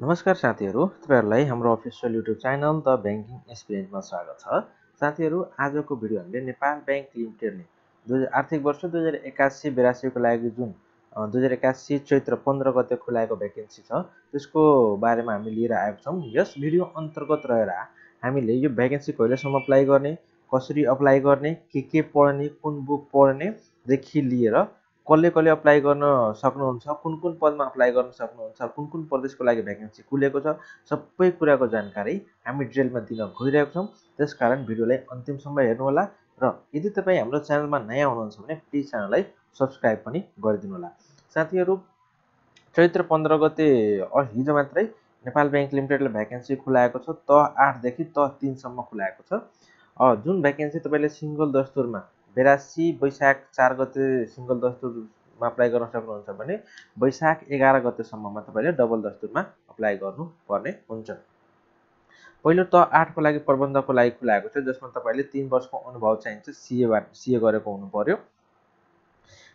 नमस्कार साथीहरू, तपाईहरुलाई हाम्रो official YouTube channel the banking एक्सपिरियन्समा स्वागत छ। साथीहरू, आजको भिडियो हामीले नेपाल बैंक लिमिटेडले आर्थिक वर्ष 2081-82 को लागि जुन 2081 चैत्र 15 गते खुलाएको भ्याकेन्सी छ, त्यसको बारेमा हामी लिएर आएको छौं। यस भिडियो अन्तर्गत रहेर हामीले यो भ्याकेन्सी कहिलेसम्म अप्लाई गर्ने, कसरी अप्लाई गर्ने, के पढ्ने, कुन बुक पढ्ने देखि लिएर कसले अप्लाई गर्न सक्नुहुन्छ, कुन पदमा अप्लाई गर्न सक्नुहुन्छ, कुन प्रदेशको लागि भ्याकेन्सी खुलेको छ, सबै कुराको जानकारी हामी डिटेलमा दिन गइरहेको छौं। त्यसकारण भिडियोलाई अन्तिमसम्म हेर्नु होला र यदि तपाई हाम्रो च्यानलमा नयाँ हुनुहुन्छ भने प्लिज च्यानललाई सब्स्क्राइब पनि गरिदिनु होला। साथीहरू, चैत्र 15 गते हिजो मात्रै नेपाल बैंक लिमिटेडले भ्याकेन्सी खुलाएको छ। त 8 देखि त 3 सम्म खुलाएको छ। जुन भ्याकेन्सी तपाईले सिंगल दस्तुरमा 82 वैशाख 4 गते सिंगल दस्तुरमा अप्लाई गर्न सक्नुहुन्छ भने वैशाख 11 गतेसम्ममा तपाईले डबल दस्तुरमा अप्लाई गर्नुपर्ने हुन्छ। पहिलो त 8 को लागि प्रबन्धकको लागि खुलाएको छ, जसमा तपाईले 3 वर्षको अनुभव चाहिन्छ, सीए गरेको हुनु पर्यो।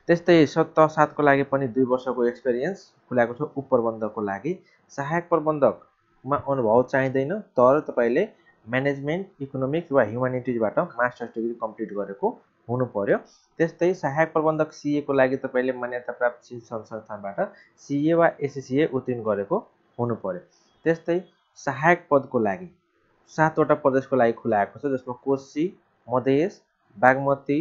त्यस्तै त 7 को लागि पनि 2 वर्षको एक्सपिरियन्स खुलाएको छ। उपप्रबन्धकको लागि सहायक प्रबन्धकमा अनुभव चाहिँदैन, तर तपाईले म्यानेजमेन्ट, इकोनोमिक्स वा ह्युमानिटिजबाट मास्टर्स डिग्री कम्प्लिट गरेको हुनु पर्यो। त्यस्तै सहायक प्रबन्धक सीए को लागि तपाईले मान्यता प्राप्त शिक्षण संस्थानबाट सीए वा एससीए उत्तीर्ण गरेको हुनु पर्यो। त्यस्तै सहायक पदको लागि 7 वटा प्रदेशको लागि खुलाएको छ, जसमा कोशी, मधेस, बागमती,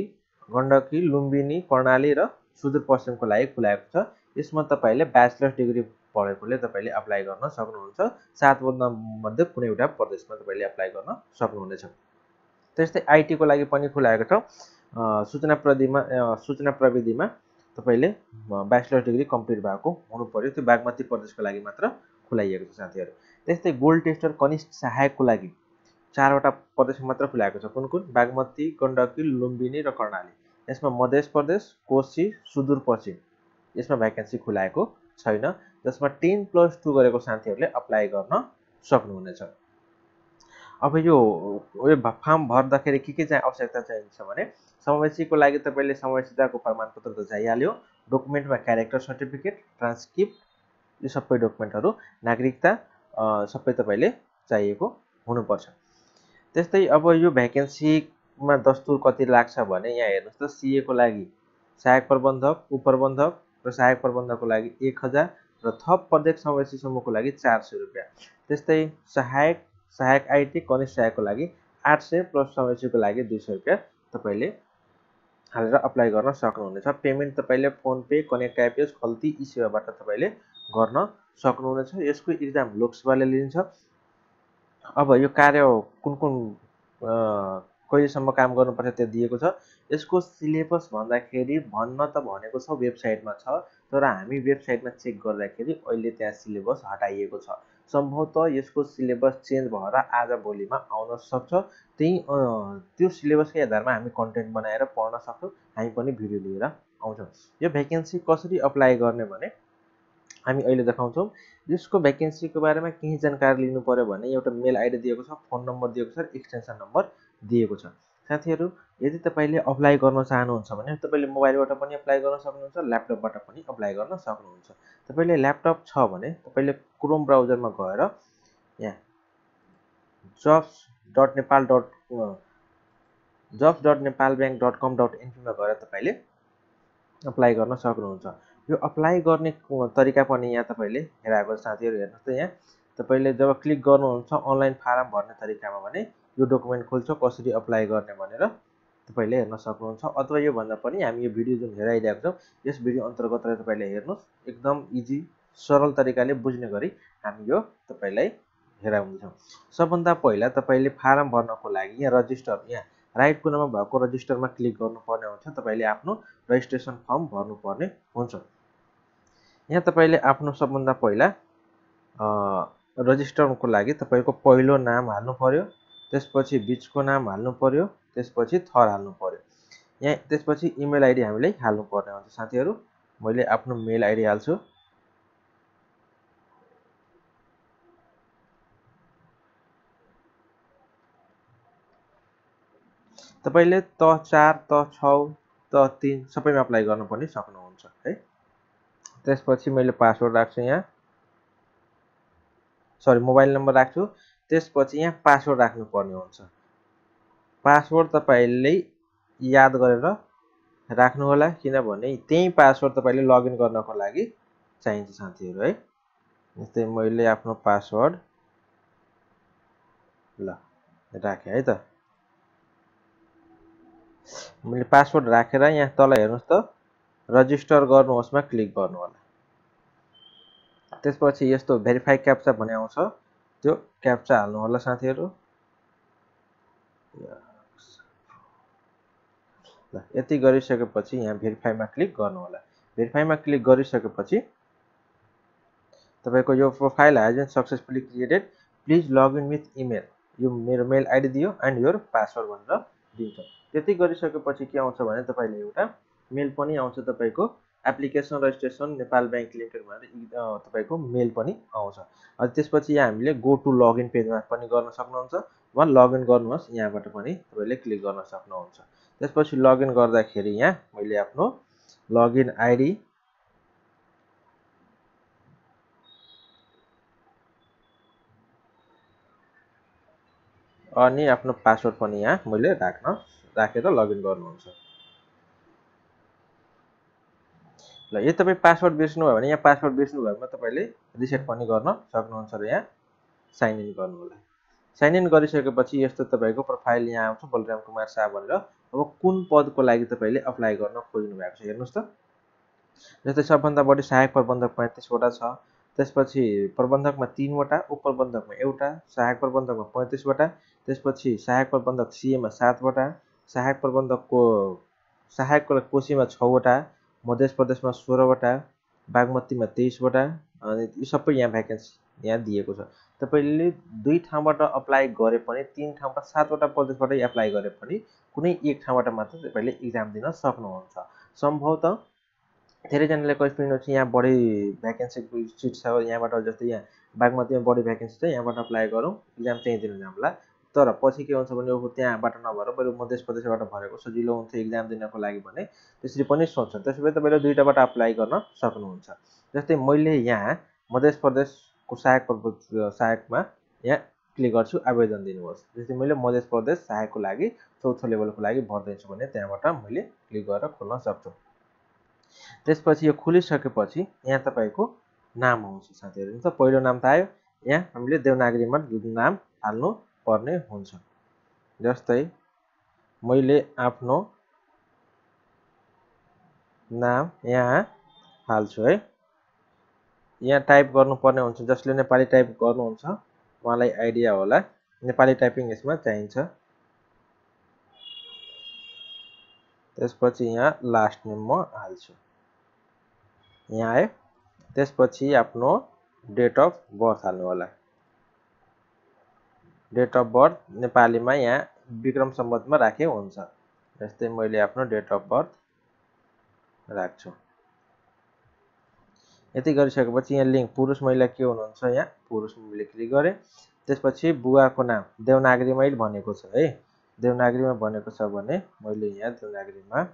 गण्डकी, लुम्बिनी, कर्णाली र सुदूरपश्चिमको लागि खुलाएको छ। यसमा तपाईले ब्याचलर्स डिग्री पढेकोले तपाईले अप्लाई गर्न सक्नुहुन्छ। 7 मध्ये कुनै एउटा प्रदेशमा तपाईले अप्लाई गर्न सक्नुहुनेछ। त्यस्तै आईटी को लागि पनि खुलाएको छ। सूचना प्रविधिमा तपाईले ब्याचलर डिग्री कम्प्लिट भएको हुनु पर्यो। त्यो बागमती प्रदेशको लागि मात्र खुलाइएको छ साथीहरू। त्यस्तै गोल्ड टेस्टर कनिष्ठ सहायकको लागि 4 वटा प्रदेशमा मात्र खुलाएको छ। कुन बागमती, गण्डकी, लुम्बिनी र कर्णाली। यसमा मध्य प्रदेश, कोशी, सुदूरपश्चिम यसमा भ्याकेन्सी खुलाएको छैन, जसमा 10+2 गरेको साथीहरूले अप्लाई गर्न सक्नुहुनेछ। अब यो फर्म भर्दाखेरि के चाहिँ आवश्यकता चाहिन्छ भने समावेशीको लागि तपाईले समावेशिताको प्रमाणपत्र त चाहिहाल्यो, डकुमेन्टमा क्यारेक्टर सर्टिफिकेट, ट्रान्सक्रिप्ट, यो सबै डकुमेन्टहरू, नागरिकता सबै तपाईले चाहिएको हुनुपर्छ। त्यस्तै अब यो भ्याकेन्सीमा दस्तुर कति लाग्छ भने यहाँ हेर्नुस् त, सीए को लागि सहायक प्रबन्धक, उपप्रबन्धक र सहायक प्रबन्धकको लागि 1000 र थप प्रत्येक समावेशी समूहको लागि 400 रुपैयाँ। त्यस्तै सहायक आईटी कनिष्ठ सहायकको लागि 800 प्लस समावेशीको लागि 200 रुपैयाँ तपाईले हालेर अप्लाई गर्न सक्नुहुनेछ। पेमेन्ट तपाईले फोन पे, कनेक्ट आइपिएस, खल्ती ई सेवाबाट तपाईले गर्न सक्नुहुनेछ। यसको एक्जाम लोकसेवाले लिन्छ। अब यो कार्य कुन कहिलेसम्म काम गर्नुपर्छ त्यो दिएको छ। यसको सिलेबस भन्दाखेरि भन्न त भनेको छ वेबसाइटमा छ, तर हामी वेबसाइटमा चेक गर्दाखेरि अहिले त्यहाँ सिलेबस हटाइएको छ। सम्भवतः यसको सिलेबस चेन्ज भएर आज भोलिमा आउन सक्छ। त्यो सिलेबसकै आधारमा हामी कन्टेन्ट बनाएर पढ्न सक्छौँ। हामी पनि भिडियो लिएर आउँछौँ। यो भ्याकेन्सी कसरी अप्लाई गर्ने भने हामी अहिले देखाउँछौँ। यसको भ्याकेन्सीको बारेमा केही जानकारी लिनु पर्यो भने एउटा मेल आइडी दिएको छ, फोन नम्बर दिएको छ, एक्सटेन्सन नम्बर दिएको छ। साथीहरू, यदि तपाईले अप्लाई गर्न चाहनुहुन्छ भने तपाईले मोबाइलबाट पनि अप्लाई गर्न सक्नुहुन्छ, ल्यापटपबाट पनि अप्लाई गर्न सक्नुहुन्छ। तपाईले ल्यापटप छ भने तपाईले क्रोम ब्राउजरमा गएर यहाँ jobs.nepalbank.com.np मा गएर तपाईले अप्लाई गर्न सक्नुहुन्छ। यो अप्लाई गर्ने तरिका पनि यहाँ तपाईले हेराएको साथीहरू, हेर्नुस् त, यहाँ तपाईले जब क्लिक गर्नुहुन्छ अनलाइन फारम भर्ने तरिकामा भने यो डकुमेन्ट खोल्छ, कसरी अप्लाई गर्ने भनेर तपाईले हेर्न सक्नुहुन्छ। अथवा यो भन्दा पनि हामी यो भिडियो जुन हेराइरहेको छौँ, यस भिडियो अन्तर्गत तपाईले हेर्नुस्, एकदम इजी सरल तरिकाले बुझ्ने गरी हामी यो तपाईलाई हेराउँदैछौँ। सबभन्दा पहिला तपाईले फारम भर्नको लागि यहाँ रजिस्टर, यहाँ राइट कुनामा भएको रजिस्टरमा क्लिक गर्नुपर्ने हुन्छ। तपाईले आफ्नो रजिस्ट्रेसन फर्म भर्नुपर्ने हुन्छ। यहाँ तपाईले आफ्नो सबभन्दा पहिला रजिस्टरको लागि तपाईको पहिलो नाम हाल्नु पर्यो, त्यसपछि बीचको नाम हाल्नु पर्यो, त्यसपछि थर हाल्नु पर्यो। यहाँ त्यसपछि इमेल आइडी हामीले हाल्नु पर्ने हुन्छ। साथीहरू, मैले आफ्नो मेल आइडी हाल्छु। तपाईले त 4, त 6, त 3 सबैमा अप्लाई गर्न पनि सक्नुहुन्छ है। त्यसपछि मैले पासवर्ड राख्छु यहाँ। सरी मोबाइल नम्बर राख्छु। त्यसपछि यहाँ पासवर्ड राख्नुपर्ने हुन्छ। पासवर्ड तपाईले याद गरेर राख्नु होला, किनभने त्यही पासवर्ड तपाईले लगइन गर्नको लागि चाहिन्छ साथीहरु है। जस्तै मैले आफ्नो पासवर्ड ल राखे है त। मैले पासवर्ड राखेर यहाँ तल हेर्नुस् त रजिस्टर गर्नुहोस्मा क्लिक गर्नु होला। त्यसपछि यस्तो भेरिफाई क्याप्चा भन्ने आउँछ, त्यो क्याप्चा हाल्नु होला साथीहरु। ल यति गरिसकेपछि यहाँ भेरिफाईमा क्लिक गर्नु होला। भेरिफाईमा क्लिक गरिसकेपछि तपाईको यो profile has been successfully created, please login with email. यो मेरो मेल आईडी दियो एन्ड योर पासवर्ड भनेर दिन्छ। त्यति गरिसकेपछि के आउँछ भने तपाईले एउटा मेल पनि आउँछ, तपाईको application registration Nepal bank limited भनेर तपाईको मेल पनि आउँछ। अनि त्यसपछि यहाँ हामीले गो टु लगइन पेजमा पनि गर्न सक्नुहुन्छ वा लगइन गर्नुहोस् यहाँबाट पनि तपाईले क्लिक गर्न सक्नुहुन्छ। त्यसपछि लगइन गर्दाखेरि यहाँ मैले आफ्नो लगइन आईडी अनि आफ्नो पासवर्ड पनि यहाँ मैले राखेर लगइन गर्नुहुन्छ। ल यदि तपाई पासवर्ड बिर्सनु भयो भने यहाँ पासवर्ड बिर्सनु भएमा तपाईले रिसेट पनि गर्न सक्नुहुन्छ र यहाँ साइन इन गर्नु होला। साइन इन गरिसकेपछि यस्तो तपाईको प्रोफाइल यहाँ आउँछ बलराम कुमार शाह भनेर। अब कुन पदको लागि तपाईले अप्लाई गर्न खोज्नु भएको छ हेर्नुस् त। जस्तै सबभन्दा बढी सहायक प्रबन्धक 35 वटा छ, त्यसपछि प्रबन्धकमा 3 वटा, उपप्रबन्धकमा एउटा, सहायक प्रबन्धकमा 35 वटा, त्यसपछि सहायक प्रबन्धक सीएमा 7 वटा, सहायक कोशीमा 6 वटा, मध्य प्रदेशमा 16 वटा, बागमतीमा 23 वटा, अनि यो सबै यहाँ भ्याकेन्सी यहाँ दिएको छ। तपाईले दुई ठाउँबाट अप्लाई गरे पनि, तीन ठाउँबाट 7 वटा प्रदेशबाट अप्लाई गरे पनि कुनै एक ठाउँबाट मात्र तपाईले एक्जाम दिन सक्नुहुन्छ। सम्भवतः धेरैजनाले क्वेसन छ यहाँ बढी भ्याकेन्सी सिट छ यहाँबाट, जस्तै यहाँ बागमतीमा बढी भ्याकेन्सी छ यहाँबाट अप्लाई गरौँ एक्जाम चाहिँ दिन जाम्ला, तर पछि के हुन्छ भने त्यहाँबाट नभएर बरु मध्य प्रदेशबाट भरेको सजिलो हुन्छ एक्जाम दिनको लागि भने त्यसरी पनि सोच्छ। त्यसैले तपाईले दुईटाबाट अप्लाई गर्न सक्नुहुन्छ। जस्तै मैले यहाँ मध्य प्रदेशको सहायकमा यहाँ क्लिक गर्छु आवेदन दिनुहोस्। जस्तै मैले मध्य प्रदेश सहायकको लागि चौथो लेभलको लागि भर्दैछु भने त्यहाँबाट मैले क्लिक गरेर खोल्न सक्छु। त्यसपछि यो खुलिसकेपछि यहाँ तपाईको नाम आउँछ साथीहरु। त पहिलो नाम त आयो, यहाँ हामीले देवनागरीमा नाम हाल्नु पर्ने हुन्छ। जस्तै मैले आफ्नो नाम यहाँ हाल्छु है। यहाँ टाइप गर्नुपर्ने हुन्छ, जसले नेपाली टाइप गर्नुहुन्छ उहाँलाई आइडिया होला, नेपाली टाइपिङ यसमा चाहिन्छ। त्यसपछि यहाँ लास्ट नेम म हाल्छु, यहाँ आयो। त्यसपछि आफ्नो डेट अफ बर्थ हाल्नु होला। डेट अफ बर्थ नेपालीमा यहाँ विक्रम सम्वतमा राखे हुन्छ। जस्तै मैले आफ्नो डेट अफ बर्थ राख्छु। यति गरिसकेपछि यहाँ लिङ्क पुरुष महिला के हुनुहुन्छ, यहाँ पुरुष मैले क्लिक गरेँ। त्यसपछि बुवाको नाम देवनागरीमै भनेको छ है, देवनागरीमा भनेको छ भने मैले यहाँ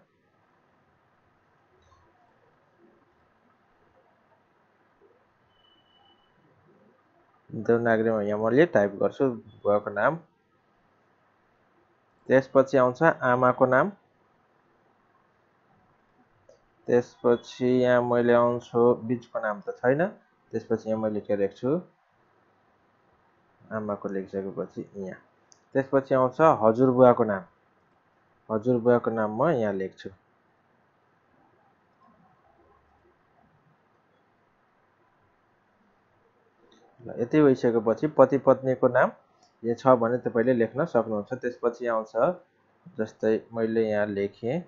देवनागरीमा यहाँ मैले टाइप गर्छु बुवाको नाम। त्यसपछि आउँछ आमाको नाम। त्यसपछि यहाँ मैले आउँछु बिचको नाम त छैन, त्यसपछि यहाँ मैले के लेख्छु आमाको लेखिसकेपछि यहाँ। त्यसपछि आउँछ हजुरबुवाको नाम, हजुरबुवाको नाम म यहाँ लेख्छु। यति भइसकेपछि पति पत्नीको नाम यो छ भने तपाईले लेख्न सक्नुहुन्छ। त्यसपछि आउँछ जस्तै मैले यहाँ लेखेँ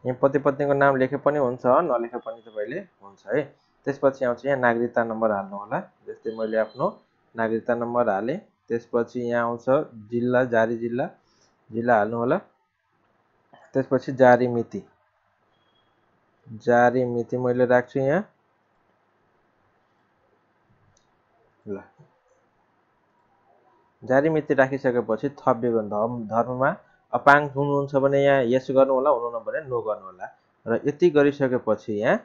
यहाँ पति पत्नीको नाम लेखे पनि हुन्छ नलेखे पनि तपाईले हुन्छ है। त्यसपछि आउँछ यहाँ नागरिकता नम्बर हाल्नु होला। जस्तै मैले आफ्नो नागरिकता नम्बर हालेँ। त्यसपछि यहाँ आउँछ जिल्ला, जारी जिल्ला हाल्नु होला। त्यसपछि जारी मिति मैले राख्छु यहाँ। ल जारी मिति राखिसकेपछि थप विवरण धर्ममा अपाङ्ग हुनुहुन्छ भने यहाँ यस गर्नु होला, हुनुहुन्न भने नो गर्नु होला। र यति गरिसकेपछि यहाँ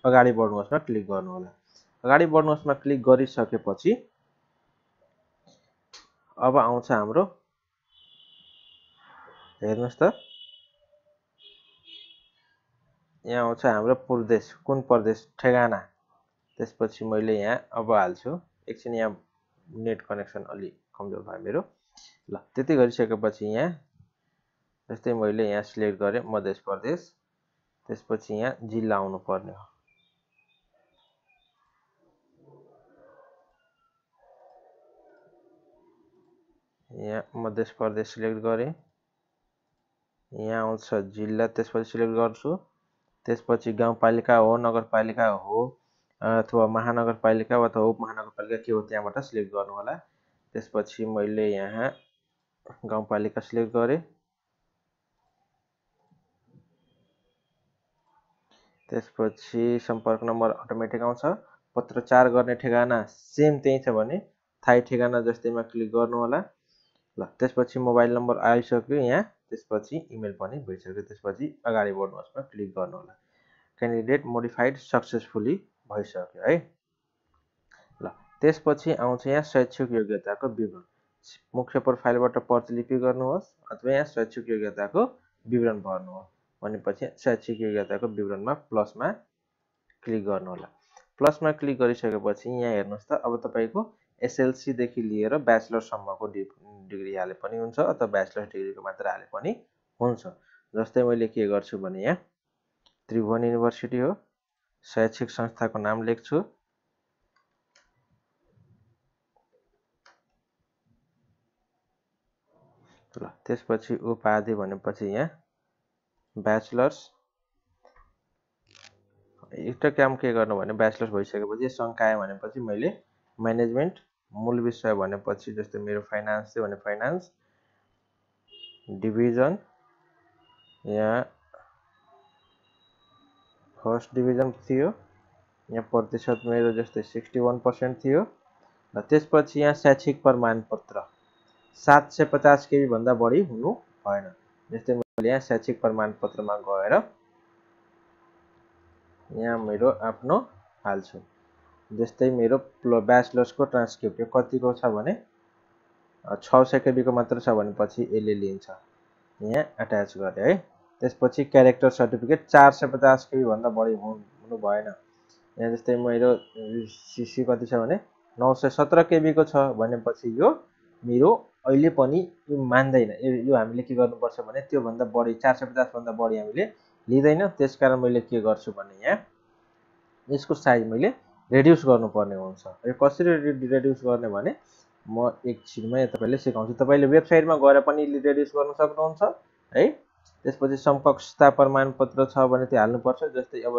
अगाडि बढ्नुहोस् मा क्लिक गर्नु होला। अगाडि बढ्नुहोस् मा क्लिक गरिसकेपछि अब आउँछ हाम्रो, हेर्नुस् त, यहाँ आउँछ हाम्रो प्रदेश, कुन प्रदेश, ठेगाना। त्यसपछि मैले यहाँ अब हाल्छु। एकछिन यहाँ नेट कनेक्सन अलि कमजोर भयो मेरो। ल त्यति गरिसकेपछि यहाँ जस्तै मैले यहाँ सिलेक्ट गरेँ मध्य प्रदेश, त्यसपछि यहाँ जिल्ला आउनु पर्ने हो। यहाँ मध्य प्रदेश सिलेक्ट गरेँ, यहाँ आउँछ जिल्ला, त्यसपछि सिलेक्ट गर्छु। त्यसपछि गाउँपालिका हो, नगरपालिका हो, अथवा महानगरपालिका अथवा उपमहानगरपालिका के हो त्यहाँबाट सिलेक्ट गर्नु होला। त्यसपछि मैले यहाँ गाउँपालिका सिलेक्ट गरेँ। त्यसपछि सम्पर्क नम्बर अटोमेटिक आउँछ। पत्रचार गर्ने ठेगाना सेम त्यही छ भने थाई ठेगाना जस्तैमा क्लिक गर्नु होला। ल त्यसपछि मोबाइल नम्बर आइसक्यो यहाँ, त्यसपछि इमेल पनि भइसक्यो। त्यसपछि अगाडि बढ्नुहोस् मा क्लिक गर्नु होला। क्यान्डिडेट मोडिफाइड सक्सेसफुली भइसक्यो है। ल त्यसपछि आउँछ यहाँ शैक्षिक योग्यताको विवरण। मुख्य प्रोफाइलबाट प्रतिलिपि गर्नुहोस् अथवा यहाँ शैक्षिक योग्यताको विवरण भर्नुहोस् भनेपछि शैक्षिक योग्यताको विवरणमा प्लसमा क्लिक गर्नु होला। प्लसमा क्लिक गरिसकेपछि यहाँ हेर्नुहोस् त, अब तपाईको एसएलसी देखि लिएर ब्याचलरसम्मको डिग्री हाले पनि हुन्छ अथवा ब्याचलर डिग्रीको मात्र हाले पनि हुन्छ। जस्तै मैले के गर्छु भने यहाँ त्रिभुवन युनिभर्सिटी हो, शैक्षिक संस्थाको नाम लेख्छु। ल त्यसपछि उपाधि भनेपछि यहाँ ब्याचलर्स। एउटा काम के गर्नु भने ब्याचलर्स भइसकेपछि संकाय भनेपछि मैले म्यानेजमेन्ट, मूल विषय भनेपछि जस्तै मेरो फाइनान्स थियो भने फाइनान्स डिभिजन, यहाँ फर्स्ट डिभिजन थियो, यहाँ प्रतिशत मेरो जस्तै 61% थियो। र त्यसपछि यहाँ शैक्षिक प्रमाणपत्र 750 केबी भन्दा बढी हुनु भएन। जस्तै मैले यहाँ शैक्षिक प्रमाणपत्रमा गएर यहाँ मेरो आफ्नो हाल्छु। जस्तै मेरो ब्याचलर्सको ट्रान्सक्रिप्ट यो कतिको छ भने 600 केबीको मात्र छ भनेपछि यसले लिन्छ, यहाँ अट्याच गरे है। त्यसपछि क्यारेक्टर सर्टिफिकेट 450 केबी भन्दा बढी हुनु भएन। यहाँ जस्तै मेरो सीसी कति छ भने 917 केबीको छ भनेपछि यो मेरो अहिले पनि यो मान्दैन। यो हामीले के गर्नुपर्छ भने त्यो भन्दा बढी 450 भन्दा बढी हामीले लिँदैन। त्यसकारण मैले के गर्छु भने यहाँ यसको साइज मैले रेड्युस गर्नुपर्ने हुन्छ। यो कसरी रेड्युस गर्ने भने म एकछिनमै तपाईले सिकाउँछु। तपाईले वेबसाइटमा गएर पनि रेड्युस गर्न सक्नुहुन्छ है। त्यसपछि समकक्षता प्रमाणपत्र छ भने त्यो हाल्नुपर्छ। जस्तै अब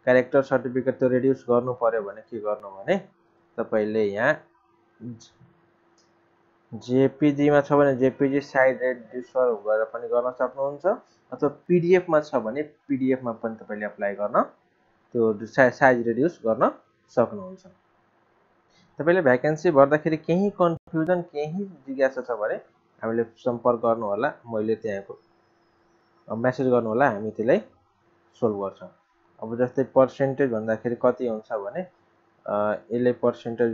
क्यारेक्टर सर्टिफिकेट त्यो रेड्युस गर्नु पर्यो भने के गर्नु भने तपाईले यहाँ जेपीजी मा छ भने जेपीजी साइज रेड्युसर गरेर पनि गर्न सक्नुहुन्छ अथवा पीडीएफ मा छ भने पीडीएफ मा पनि तपाईले अप्लाई गर्न त्यो साइज रेड्युस गर्न सक्नुहुन्छ। तपाईले भ्याकेन्सी भर्दाखेरि केही कन्फ्युजन केही जिज्ञासा छ भने हामीले सम्पर्क गर्नु होला। मैले त्यहाँको मेसेज गर्नु होला, हामी त्यसलाई सोल्भ गर्छौं। अब जस्तै पर्सेन्टेज भन्दाखेरि कति हुन्छ भने यसले पर्सेन्टेज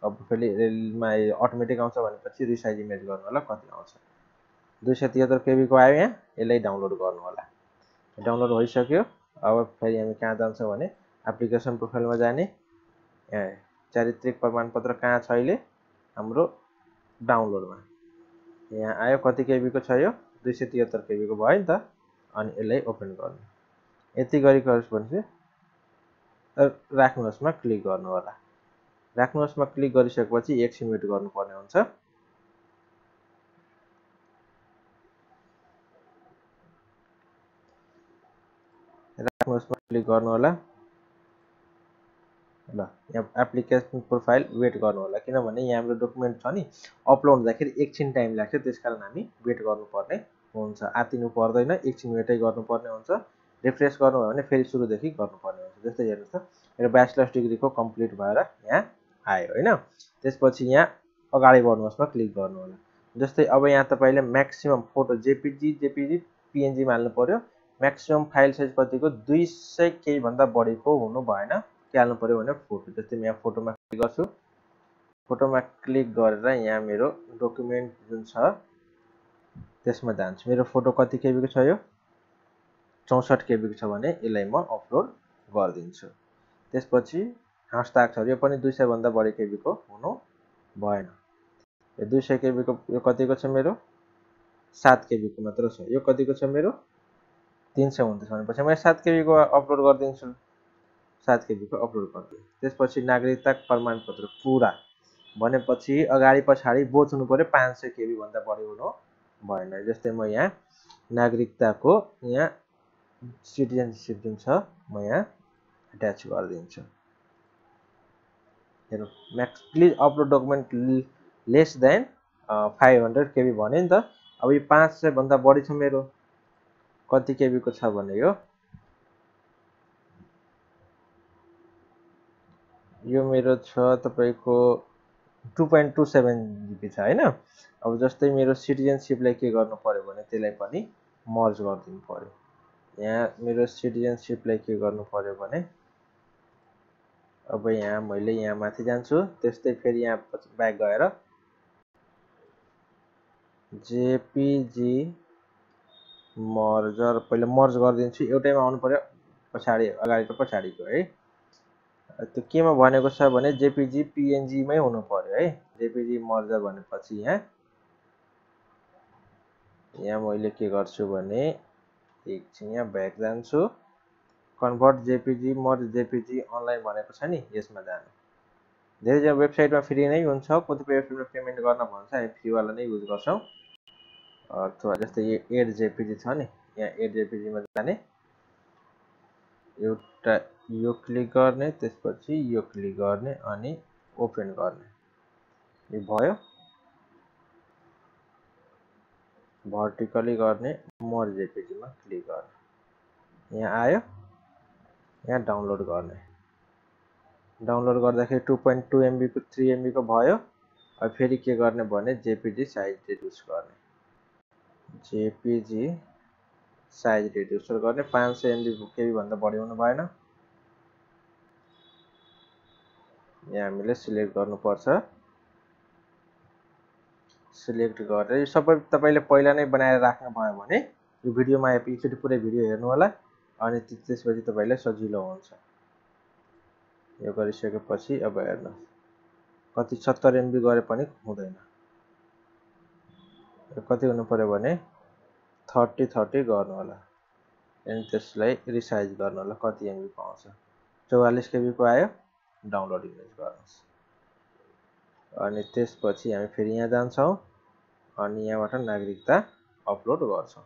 अब फेरि रेलमा अटोमेटिक आउँछ भनेपछि रिसाइज इमेज गर्नु होला कति आउँछ। 273 केबी को आयो, यहाँ यसलाई डाउनलोड गर्नु होला। डाउनलोड भइसक्यो। अब फेरि हामी कहाँ जान्छौं भने एप्लिकेसन प्रोफाइलमा जाने। यहाँ चारित्रिक प्रमाणपत्र कहाँ छ अहिले हाम्रो डाउनलोडमा यहाँ आयो। कति केबी को छ यो 273 केबी को भयो नि त। अनि यसलाई ओपन गर्नु। यति गरिसकेपछि राख्नुहोस् मा क्लिक गर्नु होला। राख्नुहोस् मा क्लिक गरिसकेपछि एकछिन वेट गर्नुपर्ने हुन्छ। राख्नुहोस् मा क्लिक गर्नु होला। ल यहाँ एप्लिकेसन प्रोफाइल वेट गर्नु होला किनभने यहाँ हाम्रो डकुमेन्ट छ नि अपलोड हुँदाखेरि एकछिन टाइम लाग्छ। त्यसकारण हामी वेट गर्नुपर्ने हुन्छ। आतिनु पर्दैन, एकछिन वेटै गर्नुपर्ने हुन्छ। रिफ्रेश गर्नु भयो भने फेरि सुरुदेखि गर्नुपर्ने हुन्छ। जस्तै हेर्नुस् त मेरो ब्याचलर्स डिग्रीको कम्प्लिट भएर यहाँ आयो हैन। त्यसपछि यहाँ अगाडि बढ्नुहोस् मा क्लिक गर्नु होला। जस्तै अब यहाँ तपाईले म्याक्सिमम फोटो जेपीजी पीएनजी मा हाल्नु पर्यो। म्याक्सिमम फाइल साइज कतिको 200 केही भन्दा बढीको हुनु भएन। के हाल्नु पर्यो भने फोटो। जस्तै म यहाँ फोटोमा क्लिक गर्छु। फोटोमा क्लिक गरेर यहाँ मेरो डकुमेन्ट जुन छ त्यसमा जान्छु। मेरो फोटो कति केबीको छ यो 64 केबीको छ भने यसलाई म अपलोड गर्दिन्छु। त्यसपछि हस्ताक्षर यो पनि 200 भन्दा बढी केबीको हुनु भएन। यो 200 केबीको यो कतिको छ मेरो 7 केबीको मात्र छ। यो कतिको छ मेरो 329 भनेपछि म 7 केबीको अपलोड गर्दिन्छु। 7 केबीको अपलोड गर्दिन्छु। त्यसपछि नागरिकता प्रमाणपत्र पुरा भनेपछि अगाडि पछाडी बोथ हुनु पर्यो 500 केबी भन्दा बढी हुनु भएन। जस्तै म यहाँ नागरिकताको यहाँ सिटिजनशिप जुन छ म यहाँ अट्याच गरिदिन्छु। हेर्नु Max please upload document less than 500 KB भन्यो नि त। अब यो 500 भन्दा बढी छ मेरो कति केबीको छ भने यो मेरो छ तपाईको 2.27 GB छ हैन। अब जस्तै मेरो सिटिजनशिपलाई के गर्नु पर्यो भने त्यसलाई पनि मर्ज गरिदिनु पर्यो। यहाँ मेरो सिटिजनशिपलाई के गर्नु पर्यो भने अब यहाँ मैले यहाँ माथि जान्छु। त्यस्तै फेरि यहाँ ब्याक गएर जेपीजी मर्जर पहिले मर्ज गरिदिन्छु। एउटैमा आउनु पर्यो पछाडी अगाडिको पछाडीको है। त्यो केमा भनेको छ भने जेपीजी पीएनजी मै हुनु पर्यो है। जेपीजी मर्जर भनेपछि यहाँ मैले के गर्छु भने एकछिन यहाँ ब्याक जान्छु। कन्भर्ट जेपीजी मर्ज जेपीजी अनलाइन भनेको छ नि यसमा जानु। धेरै जग्गा वेबसाइटमा फ्री नै हुन्छ। कतिपय वेबसाइटमा पेमेन्ट गर्न भन्छ हामी फ्री वाला नै युज गर्छौं। अथवा जस्तै यो एड जेपीजी छ नि यहाँ एड जेपीजी मा जाने एउटा यो क्लिक गर्ने त्यसपछि यो क्लिक गर्ने अनि ओपन गर्ने। यो भयो भर्टिकली गर्ने मोर जेपीजी मा क्लिक गर्ने। यहाँ आयो यहाँ डाउनलोड गर्ने। डाउनलोड गर्दाखेरि 2.2 MB को 3 MB को भयो। अब फेरि के गर्ने भने जेपीजी साइज रिड्युस गर्ने। जेपीजी साइज रिड्युस गर्ने 500 MB केबी भन्दा बढी हुनु भएन। यहाँ हामीले सिलेक्ट गर्नुपर्छ। सिलेक्ट गरेर सबै तपाईले पहिला नै बनाएर राख्नु भयो भने यो भिडियोमा एकचोटी पुरै भिडियो हेर्नु होला अनि त्यसपछि तपाईलाई सजिलो हुन्छ। यो गरिसकेपछि अब हेर्नु कति 70 MB गरे पनि हुँदैन। यो कति हुनु पर्यो भने 30 गर्नु होला। अनि त्यसलाई रिसाइज गर्नु होला कति MB पाउँछ। 44 KB को आयो डाउनलोड इमेज गर्नुस्। अनि त्यसपछि हामी फेरि यहाँ जान्छौं अनि यहाँबाट नागरिकता अपलोड गर्छौं।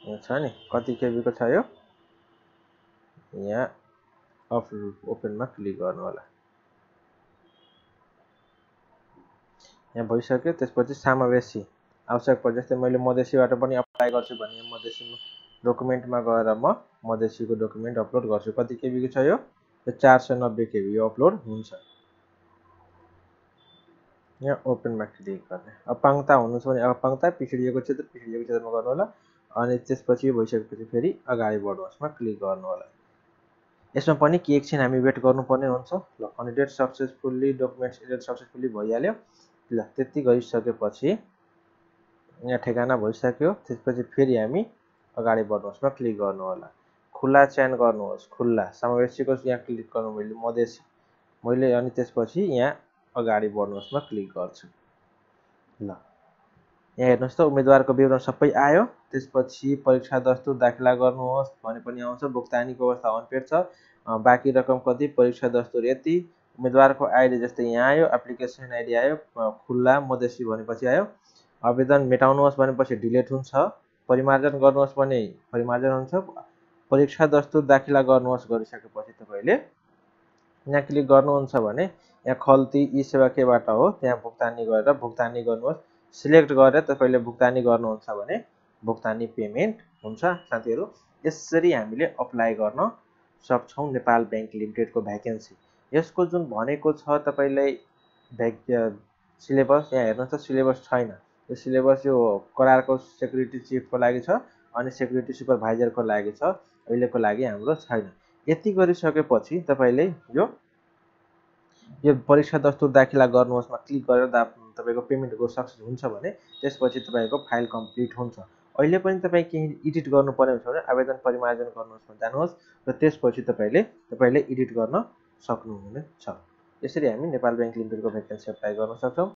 यो छ नि कति केबी को छ यो यहाँ अपलोड ओपनमा क्लिक गर्नु होला। यहाँ भइसक्यो। त्यसपछि समावेशी आवश्यक पर्छ। जस्तै मैले मधेसीबाट पनि अप्लाई गर्छु भने मधेसी डकुमेन्टमा गएर म मधेसीको डकुमेन्ट अपलोड गर्छु। कति केबी को छ यो 490 केबी यो अपलोड हुन्छ। यहाँ ओपनमा क्लिक गर्ने। अपाङ्गता हुनु छ भने अपाङ्गता पिछडिएको क्षेत्रमा गर्नु होला अनि त्यसपछि भइसकेपछि फेरि अगाडि बढ्नुहोस्मा क्लिक गर्नु होला। यसमा पनि के एकछिन हामी वेट गर्नुपर्ने हुन्छ। ल candidate successfully documents edit successfully भइहाल्यो। ल त्यति गरिसकेपछि यहाँ ठेगाना भइसक्यो। त्यसपछि फेरि हामी अगाडि बढ्नुहोस्मा क्लिक गर्नु होला। खुला चयन गर्नुहोस्। खुला समावेशीको यहाँ क्लिक गर्नु मैले मधेसी मैले अनि त्यसपछि यहाँ अगाडि बढ्नुहोस्मा क्लिक गर्छु। ल यहाँ हेर्नुस् त उम्मेदवारको विवरण सबै आयो। त्यसपछि परीक्षा दस्तुर दाखिला गर्नुहोस् भने पनि आउँछ। भुक्तानीको अवस्था अनपेड छ। बाँकी रकम कति परीक्षा दस्तुर यति। उम्मेदवारको आईडी जस्तै यहाँ आयो। एप्लिकेसन आईडी आयो। खुल्ला मधेसी भनेपछि आयो। आवेदन मेटाउनुहोस् भनेपछि डिलिट हुन्छ। परिमार्जन गर्नुहोस् भने परिमार्जन हुन्छ। परीक्षा दस्तुर दाखिला गर्नुहोस् गरिसकेपछि तपाईले यहाँ क्लिक गर्नुहुन्छ भने यहाँ खल्ती ई सेवा केबाट हो त्यहाँ भुक्तानी गरेर भुक्तानी गर्नुहोस्। सिलेक्ट गरेर तपाईले भुक्तानी गर्नुहुन्छ भने भुक्तानी पेमेन्ट हुन्छ। साथीहरु यसरी हामीले अप्लाई गर्न सक्छौं नेपाल बैंक लिमिटेड को भ्याकेन्सी। यसको जुन भनेको छ तपाईलाई सिलेबस, यहाँ हेर्नुहोस् त सिलेबस छैन। यो सिलेबस यो करारको सेक्युरिटी चिफको लागि छ अनि सेक्युरिटी सुपरभाइजरको लागि छ, अहिलेको लागि हाम्रो छैन। यति गरिसकेपछि तपाईले यो परीक्षा दस्तुर दाखिला गर्नुहोस् मा क्लिक गरेर तपाईको पेमेन्टको सक्सेस हुन्छ भने त्यसपछि तपाईको फाइल कम्प्लिट हुन्छ। अहिले पनि तपाईँ केही एडिट गर्नु पर्ने छ भने आवेदन परिमार्जन गर्नुहोस् जानुहोस् र त्यसपछि तपाईले एडिट गर्न सक्नुहुनेछ। यसरी हामी नेपाल बैंक लिमिटेडको भ्याकेन्सी एप्लाई गर्न सक्छौँ।